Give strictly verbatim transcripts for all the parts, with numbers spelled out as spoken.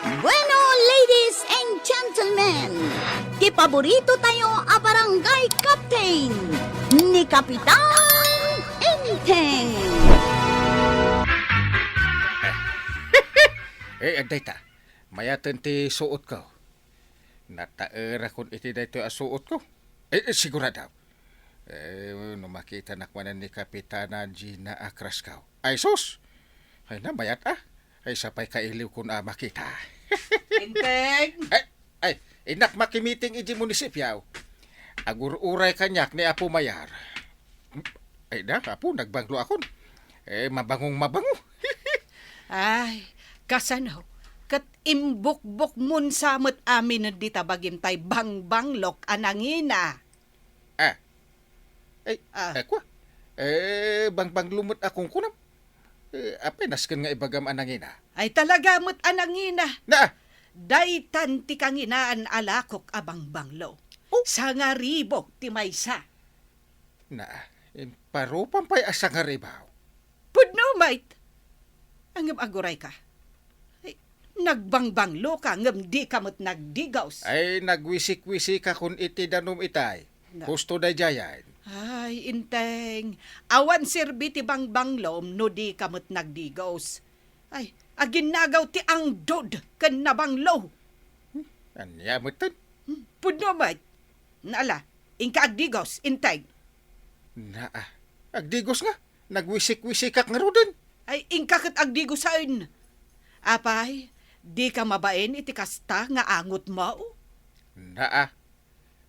Bueno, ladies and gentlemen, ti paborito tayo a barangay captain, ni Kapitan Enteng. Eh, adda ita. Mayaten ti suotko. Nataerakon iti daytoy a suotko. Eh, eh, sigurado. Eh, no makitanak manen ni Kapitana Gina a crush ko. Ay, sus! Ay na, mayat, ah. Ay, sapay kailiwkon a makita. Enteng! Ay, ay, innak makimiting iti munisipyo. Agur-uray kaniak ni Apo Mayar. Ay na, Apo, nagbanglo akon. Eh, mabangong mabango. Ay, kasano? Ket imbukbok mon sa met amin dita bagim tay bangbanglok a nangina. Ah. Ay, Ah. Eh, kwa. Eh, bangbanglo met a kunkunam. Eh, apay nasken nga ibagam a nangina? Ay, talaga met a nangina. Na! Daytan ti kanginaan a lakok a bangbanglo. Oh. Sangaribok ti maysa. Na, imparupan pay a sangaribaw. Pudno met. Ngem aguray ka. Ay, nagbangbanglo ka, ngem di ka met nagdigos. Ay, nagwisik-wisikakon iti danum itay. Na- Husto daydiayen. Ay, Enteng, awan serbi ti bangbanglom no di ka met nagdigos. Ay, aginnagaw ti angdod ken nabanglo. Hmm, ania metten? Hmm, pudno met. Ala, inka agdigos, Enteng. Naa, agdigos nga. Nagwisik-wisikak ngaruden. Ay, inka ket agdigosen. Apay, di ka mabain iti kasta nga angotmo? Naa.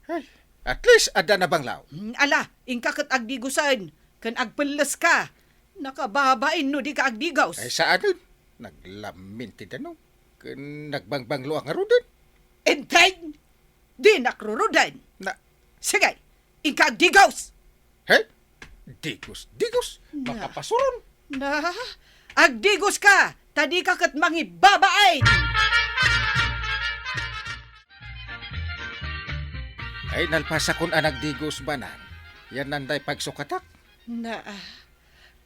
Ay, at least, adda nabanglo. Hmm, ala, inka ket agdigosen, ken agpelles ka. Nakababain no di ka agdigos. Ay, saanen. Naglamin ti danum, ken nagbangbanglo a ngaruden. Enteng! Dinak ruruden. Na- Sige, inka agdigos! He? Digos, digos. Na. Makapasuron. Na, agdigos ka, ta di ka ket mangibabain. Ay, nalpasakon a nagdigos, Banang. Yan nanday pagsukatak. Na,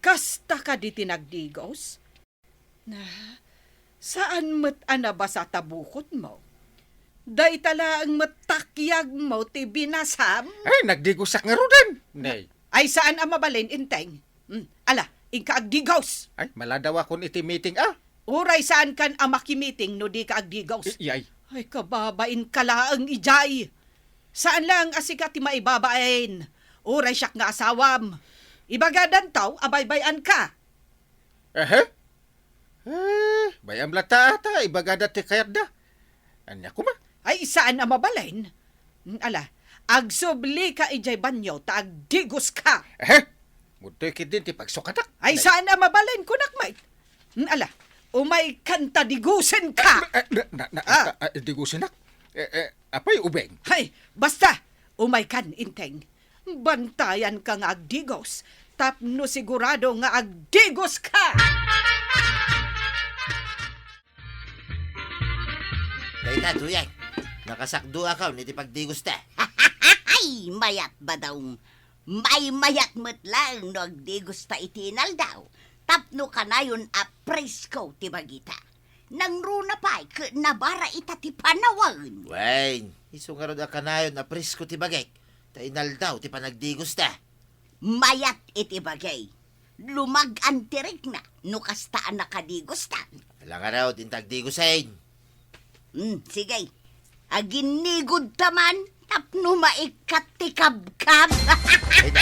kasta kadi ti nagdigos? Na, saan met a nabasa ta bukotmo? Dayta laeng met takyagmo ti binasam? Ay, nagdigosak ngaruden. Nay. Ay, saan a mabalin, Enteng. Hmm, ala, inka agdigos. Ay, maladawakon iti meeting, ah. Uray saankan a makimiting no di ka agdigos. I-, iyay. Ay, kababain ka laeng idiay. Saan laeng a sika ti maibabain. Uray siak nga asawam. Ibagadanto a baybay-an ka. Ehe? Eh, bay-am latta ata, ibagada ti kayatda. Ania koma? Ay, saan a mabalin? Mm, ala, agsubli ka idiay banyo ta agdigos ka. Ehe? Mudtoy ketdin ti pagsukatak. Ay, saan a mabalin, kunak met. Mm, ala, umaykan ta digosen ka. Ah, na, na, na, Ah. ah, ah, digosenak? Eh, eh, apay ubing? Hay, basta, umaykan, Enteng. Bantayan ka nga agdigos, tapno sigurado nga agdigos ka! Dayta, Duyay, nakasakduakaw iti pagdigosta. Ay, mayat, Badong. Maymayat met laeng no agdigosta iti inaldaw, tapno kanayon a presko ti bagita. Nangruna pay ket nabara ita ti panawen. Wen, isu ngarud a kanayon a presko ti bagik, ta inaldaw ti panagdigosta. Mayat iti bagay. Lumag-an ti rikna no kasta a nakadigosta. Ala ngarud, inta agdigosen. Hmm, sige. Aginnigod ta man tapno maikkat ti kabkab. Ay, na.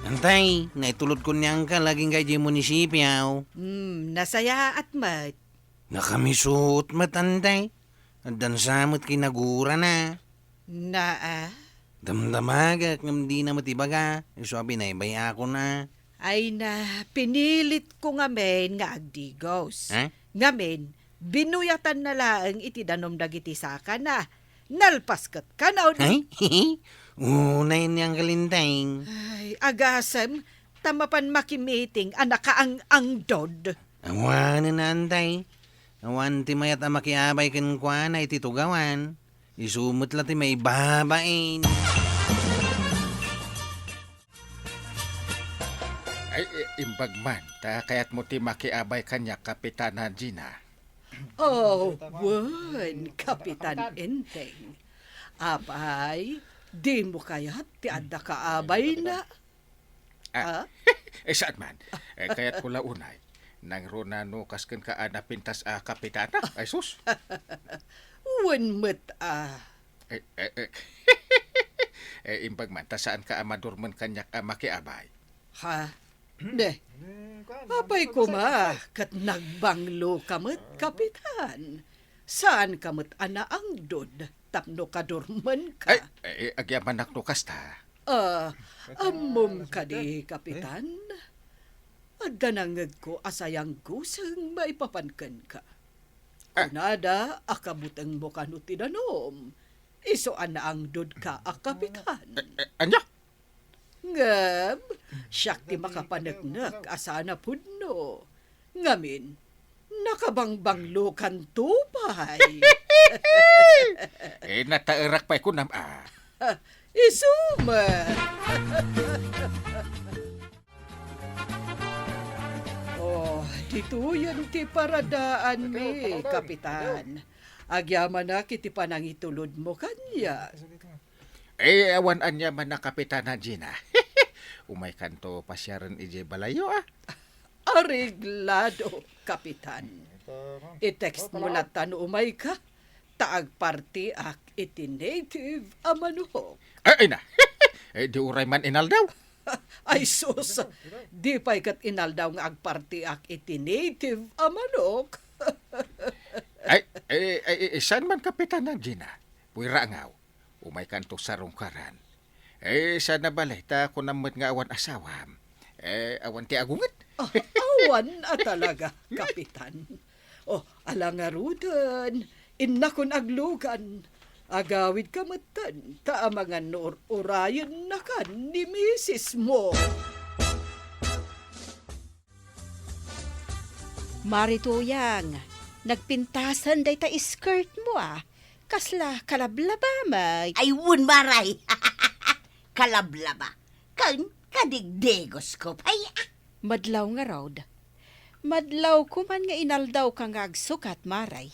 Antay, naitulodkon ni Angkal agingga idiay munisipyo. Hmm, nasayaat met. Nakamisuot met, Antay. Addan sa met kinagurana. Naa. Damdamagak ngem dina met ibaga. Isu a binaybay-akon a. Ay na, pinilitko ngamin nga agdigos. Ha? Ngamin, binuyatanna laeng iti danum dagiti sakana. Nalpas ket kano. Ay? Unay ni Angkal Enteng. Ay, agasem, ta mapan makimiting a nakaang-angdod. Awanen, Antay. Awan ti mayat a makiabay kenkuana iti tugawan. Isu met la ti maibabain. Ay, eh, Imbag man, ta kayatmo ti makiabay kaniak, Kapitana Gina. Oh, wen, Kapitan Enteng. Apay, dimo kayat ti adda kaabayna? Ah, Ah? eh, saan man? Eh, kayatko la unay. Nangruna no kas kenka a napintas a kapitana? Ay, sus! Wen met a. Eh, eh, eh. Eh, imbag man, ta saanka a madurmen kaniak a makiabay? Ha? Ne. Apay koma, ket nagbanglo ka met, Kapitan. Saan ka met a naangdod tapno kadurmen ka? Ay, eh, agyamanak no kasta. Ah, ammom kadi, Kapitan? Adda nangngegko a sayangguseng maipapan kenka. Ah. Kunada a kabutengmo kano ti danom, isu a naangdodka a kapitan. Eh, eh, ania? Ngem, siak ti makapaneknek a saan a pudno. Ngamin, nakabangbanglokanto pay. Eh, nataerak pay kunam, ah. Isu met. Oh, ditoyen ti paradaanmi, Kapitan. Agyamanak iti panangitulodmo kaniak. Eh, awan aniaman a Kapitana Gina. Umaykanto pasiaren idiay balayyo, ah. Areglado, Kapitan. I-textmo latta no umayka, ta agpartiak iti native a manok. Ay, ay na. Eh, di uray man inaldaw. Ay sus, di pay ket inaldaw nga agpartiak iti native a manok. Ay, eh, ay, eh, saan man, Kapitana Gina? Puy rangaw. Umaykanto sarungkaran. Eh, saan a bale, ta kunam met nga awan asawam. Eh, awan ti agunget? Ah, awan a talaga, Kapitan. Oh, ala ngaruden, innakon aglugan. Agawidka metten, ta amangan no ur-urayennakan ni misismo. Mari Tuyang, nagpintasen dayta skirtmo, ah. Kasla kalablaba, may. Ay, wen, Maray. Kalablaba. Ken kadigdigosko pay, ah. Madlaw ngarud. Madlawko man nga inaldawka nga agsukat, Maray.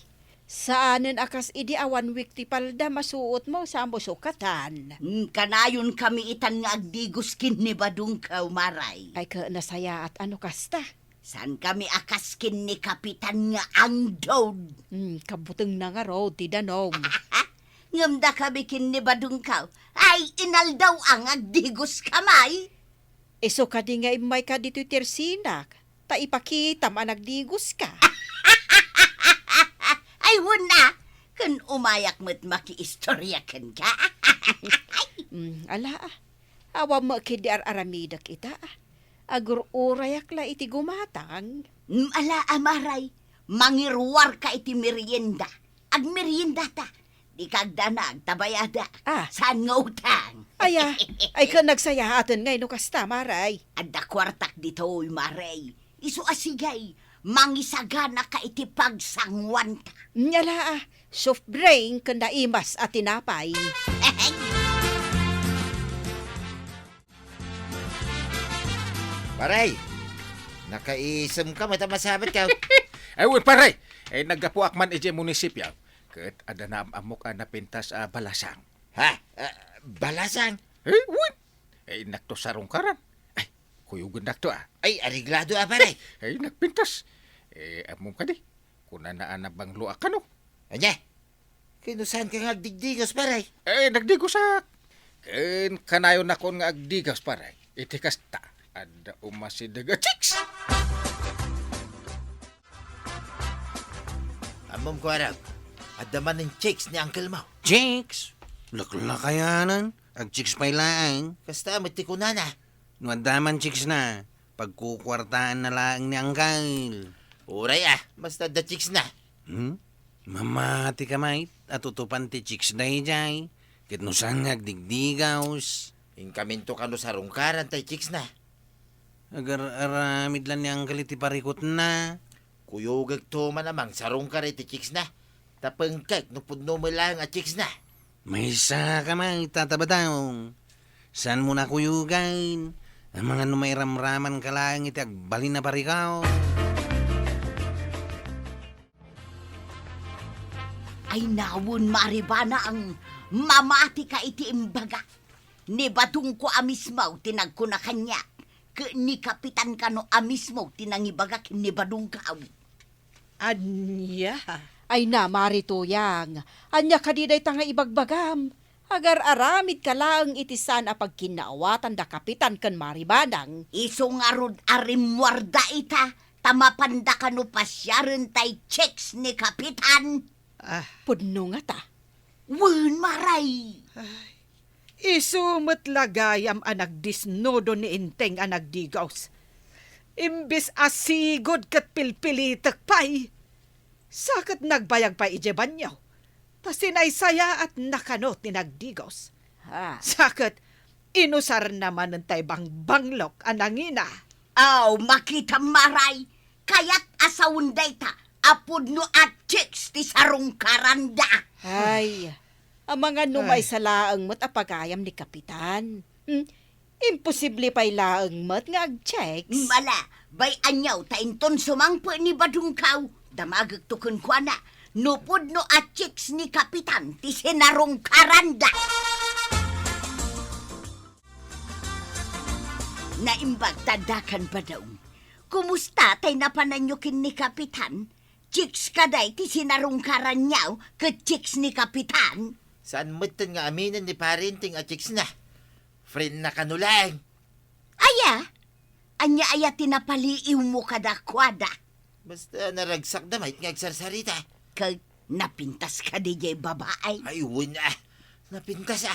Saanen a kas idi awan wik ti palda masuotmo, samo sukatan. Hmm, kanayonkami itan nga agdigos ken ni Badongkaw, Maray. Ay, ket nasayaat a no kasta. Saankami a kas ken ni Kapitan nga angdod. Hmm, kabutengna ngarud ti danom. Ngem dakami ken ni Badongkaw, ay, inaldaw a nga agdigoskami. Isu kadi nga immayka ditoy tersinak, ta ipakitam a nagdigoska. Ay, wen a, ken umayak met makiistoria kenka. Mm, ala, ah. Awan met ketdi ar-aramidek ita, ah. Agur-urayak la iti gumatang. Mm, ala, Maray, mangiruarka iti merienda. Agmeriendata. Dika agdanag, ta bayadak. Ah. Saan nga utang? Ay, ah. Ay, ken nagsayaaten ngay no kasta, Maray. Adda kuartak ditoy, Maray. Isu a sige, mangisaganaka iti pagsanguanta. Nya la, ah, soft drink ken naimas a tinapay. Paray, nakaisemka met a masabatka. Ay, wen, paray. Eh, naggapuak man idiay munisipio. Ket adda naam-ammok a napintas a balasang. Ha? Ah, balasang? Eh, wen. Eh, innakto sarungkaran. Ay, kuyogennakto, ah. Ay, areglado, ah, paray. Ay, nagpintas. Eh, ammom kadi. Kunana a nabangloak kano. Ania? Ken no saanka nga agdigdigos, paray? Eh, nagdigosak. Ken kanayonnakon nga agdigos, paray. Iti kasta, adda umasideg a chicks. Ammom, kuarog, adda manen chicks ni uncle mo. Chicks? Laklakayanan. Ag-chicks pay laeng. Kasta met ti kunana. No adda man chicksna, pagkukuartaanna laeng ni uncle. Uray, ah, basta adda chicksna. Hmm? Mamatika met a tutupan ti chicks daydiay, ket no saan nga agdigdigaws. Inkaminto kano sarungkaran tay chicksna. Agar-aramid la ni uncle iti parikutna. Kuyogekto man a mangsarungkar iti chicksna. Ta pengkek no pudno met laeng a chicksna. Maysa ka met, Tata Badong. Saanmon a kuyogen. Amangan no mairamramanka laeng iti agbalin a barikaw. Ay nawen, Maribana, ang mamatika iti imbaga. Ni Badongko a mismo ti nagkuna kaniak, ket ni Kapitan kano a mismo ti nangibaga ken ni Badongko. Ania? Ay na, Mari Tuyang, ania kadi dayta nga ibagbagam? Agar-aramidka laeng iti saan a pagkinnaawatan da Kapitan ken Mari Banang. Isu ngarud a rimmuarda ita, ta mapanda kano pasiaren tay chicks ni Kapitan. Ah. Pudno ngata. Wen, Maray. Ay, isu met la gayam a nagdisnudo ni Enteng a nagdigos. Imbes a sigud ket pilpilitek pay, sa ket nagbayag pay idiay banio, ta sinaysayaatna kano ti nagdigos. Ah. Sa ket inusarna manen tay bangbanglok a nangina. Aw, makitam, Maray, kayat a sawen dayta a pudno a chicks ti sarungkaranda. Ay, amangan no Ay. maysa laeng met a pagayam ni Kapitan. Hmm? Imposible pay laeng met nga ag-chicks. Mala, bay aniaw ta inton sumangpet ni Badongko, damagekto kenkuana, no pudno a chicks ni Kapitan ti sinarungkaranda. Naimbag ta adda kan Badong. Kumusta tay napananyo ken ni Kapitan? Chicks kadi ti sinarungkaranyo ket chicks ni Kapitan? Saan metten nga aminen ni Pare Enteng a chicksna. Friendna kano laeng. Aya? Ania aya ti napaliiwmo kadakuada? Basta naragsakda met nga agsarsarita. Ket napintas kadi diay babai? Ay, wen a. Napintas a.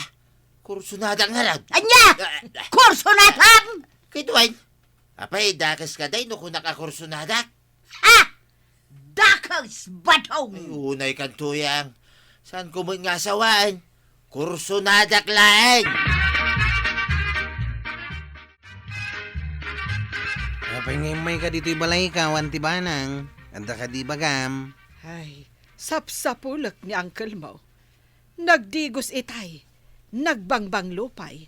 Kursunada ngarud. Ania? Ah, ah. Kursunadam? Ket wen, apay, dakes kadi no kunak a kursunada? Ha? Dakes, Badong! Ay, unay kan Tuyang. Saanko met nga asawaen? Kursunadak laeng! Apay nga immayka ditoy balayko, awan ti banang? Adda kadi ibagam? Ay, sapsapulek ni uncle mo. Nagdigos itay, nagbangbanglo pay.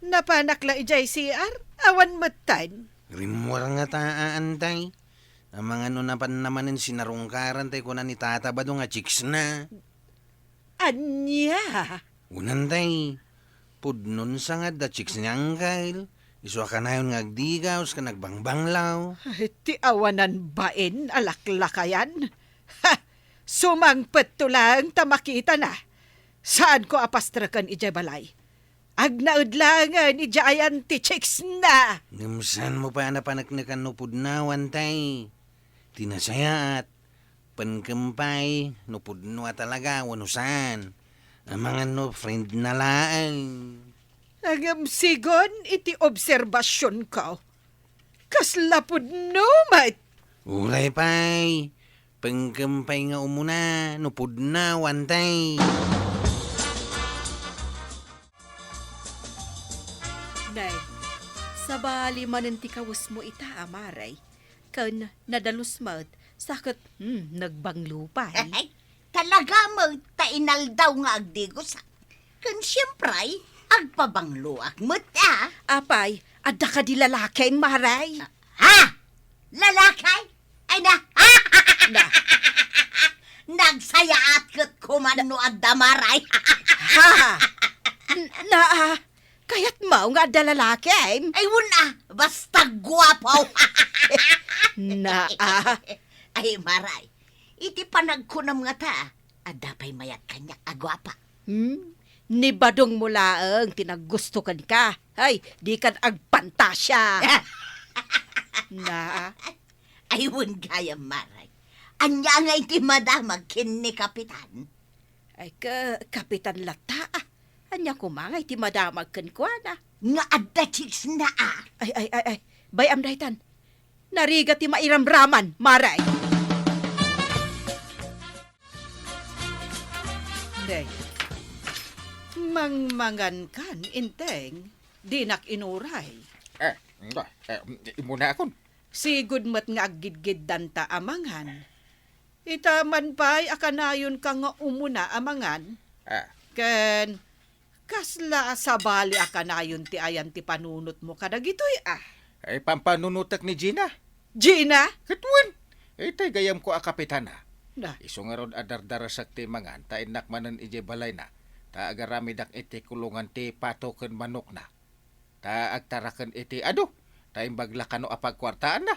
Napanak la idiay C R, awan metten. Rimmuar ngata, Antay. Amangan no napanna manen sinarungkaran tay kuna ni Tata Badong a chicksna. Ania? Wen, Antay, pudnon sa nga adda chicks ni Angkel. Isu a kanayon nga agdigaws ken agbangbanglaw. Ay, ti awanan bain a laklakayan. Ha! Sumangpetto laeng ta makitana. Saanko a pastreken idiay balay. Agnaed laengen idiay ayan ti chicksna. Ngem saanmo pay a napaneknekan no pudno, Antay. Ti nasayaat, penkem pay no pudno a talaga wenno saan. Amangan no friendna laeng. Ngem sigun iti obserbasionko, kasla pudno met. Uray pay, penkem pay nga umuna no pudno, Antay. Nay, sabali manen ti kawesmo ita a Maray. Ken nadalus met, sa ket, hmm, nagbanglo pay. Talaga met ta inaldaw nga agdigosak. Ken siempre, agpabangloak met a. Apay, adda kadi lalakim, Maray? Ha? Lalaki? Ay na! Na. Nagsayaat ket kuman no adda, Maray. Ha? N-, na, ah, kayatmo nga adda lalakim? Ay, wen a, basta guapo. Na, ah. Ay, Maray, iti panagkunam ngata, adda pay mayat kaniak a guapa. Hmm? Ni Badongmo laeng ti naggusto kenka. Ay, dikan agpantasia. Na. Ay, wen gayam, Maray. Ania ngay ti madamag ken ni Kapitan? Ay, ka-, Kapitan latta, ah. Ania koma ngay ti madamag kenkuana? Nga adda chicksna, ah. Ay, ay, ay, ay. Bay-am daytan. Narigat ti mairamraman, Maray. Nay, mangmangankan, Enteng, dinak inuray. Eh, eh, imunakon. Sigud met nga aggidgiddanta a mangan. Ita man pay a kanayonka nga umuna a mangan. Ah. Ken Kasla a sabali a kanayon ti ayan ti panunotmo kadagitoy, a? Ay, pampanunotek ni Gina. Gina? Ket wen, itay gayyemko a kapitana. Na. Isu ngarud a dardarasek ti mangan, ta innak manen idiay balayna, ta agaramidak iti kulongan ti pato ken manokna. Ta agtaraken iti adu, ta imbag la kano a pagkuartaanna.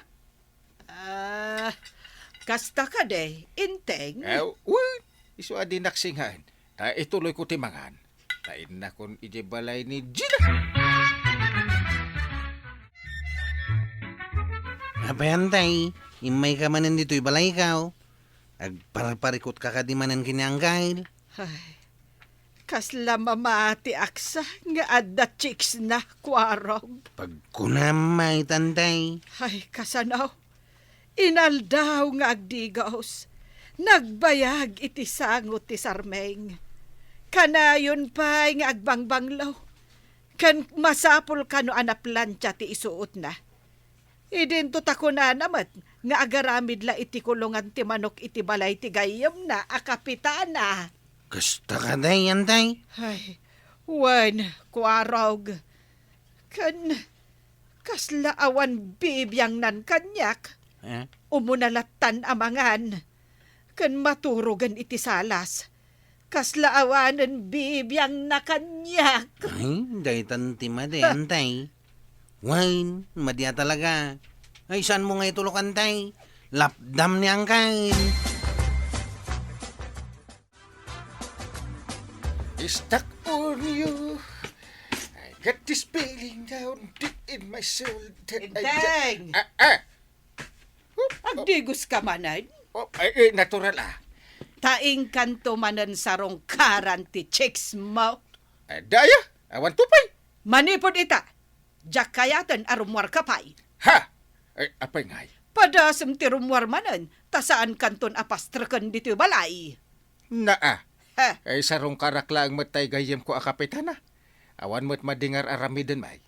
Ah, kasta kadi, Enteng? Eh, wen, isu a dinak singaen. Ta ituloyko ti mangan. Ta innakon idiay balay ni Gina. Apay, Enteng, immayka manen ditoy balayko? Agparparikutka kadi manen ken ni Angkel? Ay, kasla mamatiak sa nga adda chicks na, Kuarog. Pagkunam, Enteng. Ay, kasano? Inaldaw nga agdigos, nagbayag iti sango ti sarmeng. Kanayon pay nga agbangbanglo, ken masapul kano a naplantia ti isuotna. Idinto ta kunana met nga agaramid la iti kulongan ti manok iti balay ti gayyemna a kapitana. Kasta kadi, Enteng? Ay, wen, Kuarog. Ken kasla awan bibiangnan kaniak. Eh? Umuna lattan a mangan. Ken maturogen iti salas. Kasla awanen bibiangna kaniak. Ay, daytan ti madi, Enteng. Wen, madi a talaga. Ay, saanmo nga itulok, Enteng? Lapdam ni Angkel. Stuck on you. I got this feeling down deep in my soul that I got. Enteng! Ah, ah! Agdigos ka manen? Oh, ay, eh, natural, ah. Ta inkanto manen sarungkaran ti chicks mo. Eh, daya, awan to pay. Manipud ita, diak kayaten a rummuarka pay. Ha? Ay, apay ngay? Padasem ti rummuar manen, ta saankanton a pastreken ditoy balay. Naa. Ha? Ay, sarungkarak laeng met tay gayyemko a kapitana. Awan met madi nga ar-aramiden, may.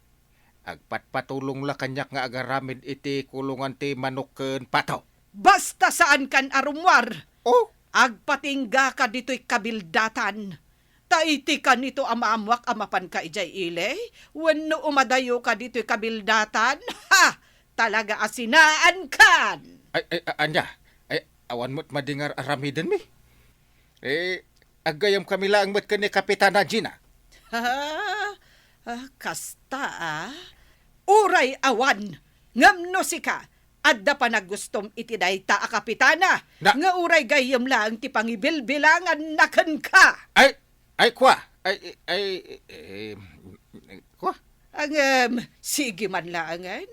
Agpatpatulong la kaniak nga agaramid iti kulongan ti manok ken pato. Basta saankan a rummuar. Oh? Agpatinggaka ditoy kabildatan. Ta iti kanito a maammoak a mapanka idiay ili, wenno umadayoka ditoy kabildatan, ha! Talaga a sinaankan! Ay, ay, a-, ania? Ay, awan met madi nga ar-aramidenmi. Eh, aggayyemkami laeng met ken ni Kapitana Gina. Ha? Ah, kasta, ah? Uray awan, ngem no sika, adda panagustom iti dayta a kapitana, Na- nga uray gayyem laeng ti pangibilbilanganna kenka. Ay, ay, kua. Ay, ay, eh, kua. Ngem, sige man laengen.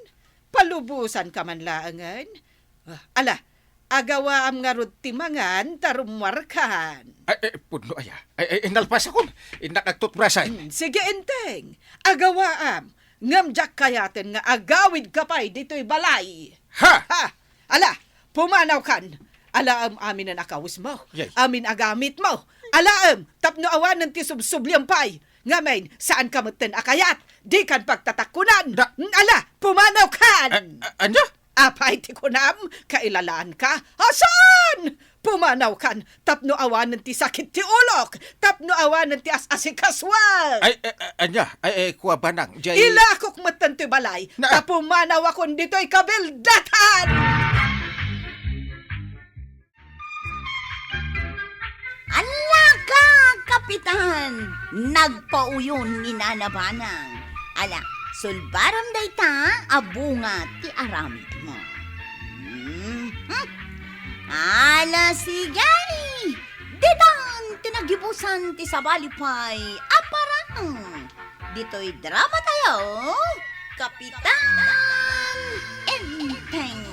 Palubosanka man laengen. Ah, ala, agawaam ngarud ti mangan ta rummuarkan. Ay, ay, pudno aya. Ay, ay, nalpasakon. Innak agtutbrasay. Hmm, sige, Enteng. Agawaam. Ngem diak kayaten nga agawidka pay ditoy balay. Ha! Ha! Ala, pumanawkan. Alaem aminen a kawesmo. Yay. Amin a gamitmo. Alaem, tapno awanen ti subsubliam pay. Ngamin, saanka metten a kayat. Dikan pagtatakkunan. Da- Ala, pumanawkan. A-, a-, ania? Apay ti kunam, kailalaanka? Asan? Pumanawkan, tapno awanen ti sakit ti ulok, tapno awanen ti as-asikasuak. Ay, eh, eh, ania? Ay, eh, kua banang, jay- Ilakok metten ti balay, Na- ta pumanawakon ditoy kabildatan! Alaka, Kapitan! Nagpauyon ni Nana Banang. Ala, sulbaram dayta a bunga ti aramidmo. Mhm. Ala, sige! Ditan ti nagibusan ti sabali pay a parang. Ditoy drama tayo, Kapitan Enteng.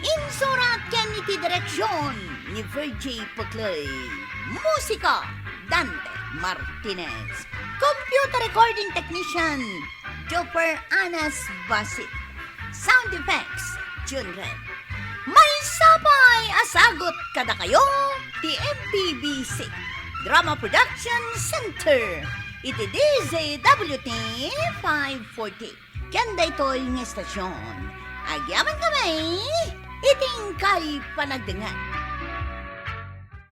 Insurat ken iti direksion ni Virgie Peclay. Musika, Dante Martinez. Computer recording technician, Joper Anas Basit. Sound effects, June Red. Maysa pay a sagut kadakayo ti M P B C Drama Production Center iti D Z W T five forty. Ken daytoy nga estasyon, agyamankami iti inkay panagdengngeg.